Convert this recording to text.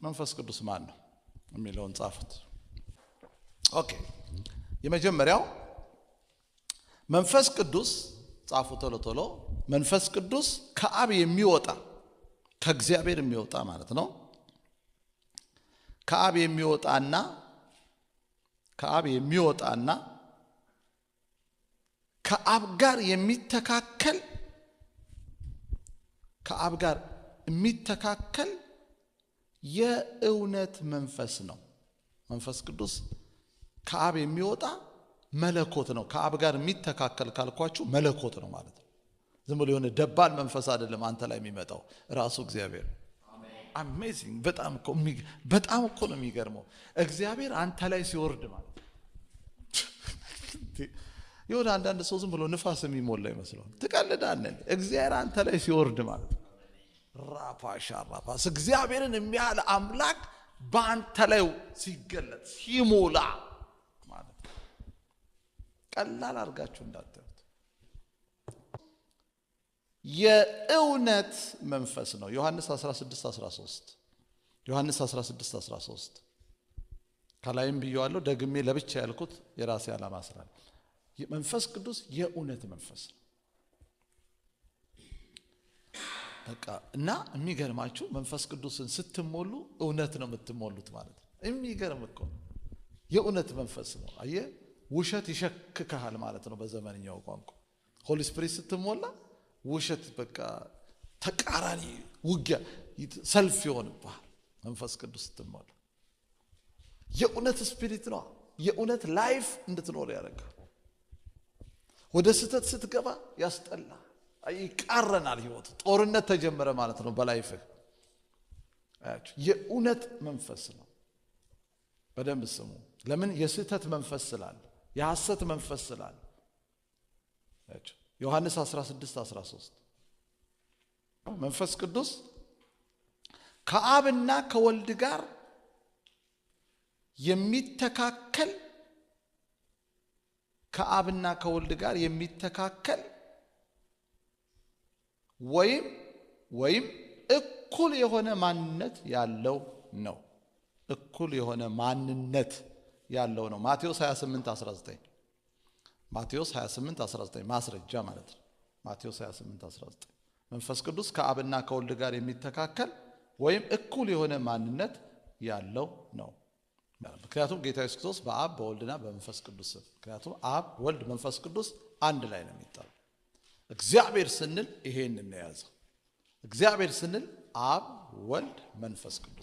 መንፈስ ቅዱስ ማን ነው የሚለውን ጻፉት። Okay፣ የመጀመሪያው መንፈስ ቅዱስ፣ ጻፉ ቶሎ ቶሎ። መንፈስ ቅዱስ ከአብ የሚወጣ፣ ከእግዚአብሔር የሚወጣ ማለት ነው። ከአብ የሚወጣና ከአብ የሚወጣና ከአብ ጋር የሚተካከል፣ ከአብ ጋር የሚተካከል የእውነት መንፈስ ነው። መንፈስ ቅዱስ ከአብ የሚወጣ መለኮት ነው። ከአብ ጋር የሚተካከል ካልኳችሁ መለኮት ነው ማለት ነው። ዝም ብሎ የሆነ ደባል መንፈስ አይደለም አንተ ላይ የሚመጣው፣ ራሱ እግዚአብሔር። Amazing! በጣም እኮ ነው የሚገርመው። እግዚአብሔር አንተ ላይ ሲወርድ ማለት ነው። የሆነ አንዳንድ ሰው ዝም ብሎ ንፋስ የሚሞላ ይመስለዋል። ትቀልዳለህ። እግዚአብሔር አንተ ላይ ሲወርድ ማለት ነው። ራፓሻ ራፓስ፣ እግዚአብሔርን የሚያህል አምላክ በአንተ ላይ ሲገለጥ፣ ሲሞላ ማለት ነው። ቀላል አድርጋችሁ እንዳታዩት። የእውነት መንፈስ ነው። ዮሐንስ 16 13፣ ዮሐንስ 16 13። ከላይም ብየዋለሁ፣ ደግሜ ለብቻ ያልኩት የራሴ ዓላማ ስላለ መንፈስ ቅዱስ የእውነት መንፈስ ነው። በቃ እና የሚገርማችሁ መንፈስ ቅዱስን ስትሞሉ እውነት ነው የምትሞሉት ማለት ነው። የሚገርም እኮ ነው። የእውነት መንፈስ ነው። አየህ፣ ውሸት ይሸክክሃል ማለት ነው በዘመንኛው ቋንቋ። Holy Spirit ስትሞላ ውሸት በቃ ተቃራኒ ውጊያ ሰልፍ ይሆንብሃል። መንፈስ ቅዱስ ስትሞላ የእውነት spirit ነው። የእውነት life እንድትኖር ያደርጋል። ወደ ስህተት ስትገባ ያስጠላ፣ ይቃረናል ህይወት። ጦርነት ተጀመረ ማለት ነው በ life ህ። የእውነት መንፈስ ነው። በደንብ ስሙ። ለምን? የስህተት መንፈስ ስላለ፣ የሐሰት መንፈስ ስላለ። ዮሐንስ 16 13። መንፈስ ቅዱስ ከአብና ከወልድ ጋር የሚተካከል፣ ከአብና ከወልድ ጋር የሚተካከል ወይም እኩል የሆነ ማንነት ያለው ነው። እኩል የሆነ ማንነት ያለው ነው። ማቴዎስ 28 19፣ ማቴዎስ 28 19 ማስረጃ ማለት ነው። ማቴዎስ 28 19፣ መንፈስ ቅዱስ ከአብና ከወልድ ጋር የሚተካከል ወይም እኩል የሆነ ማንነት ያለው ነው። ምክንያቱም ጌታ ኢየሱስ ክርስቶስ በአብ በወልድና በመንፈስ ቅዱስ፣ ምክንያቱም አብ፣ ወልድ፣ መንፈስ ቅዱስ አንድ ላይ ነው የሚጠራው። እግዚአብሔር ስንል ይሄን እንያዘው። እግዚአብሔር ስንል አብ፣ ወልድ፣ መንፈስ ቅዱስ።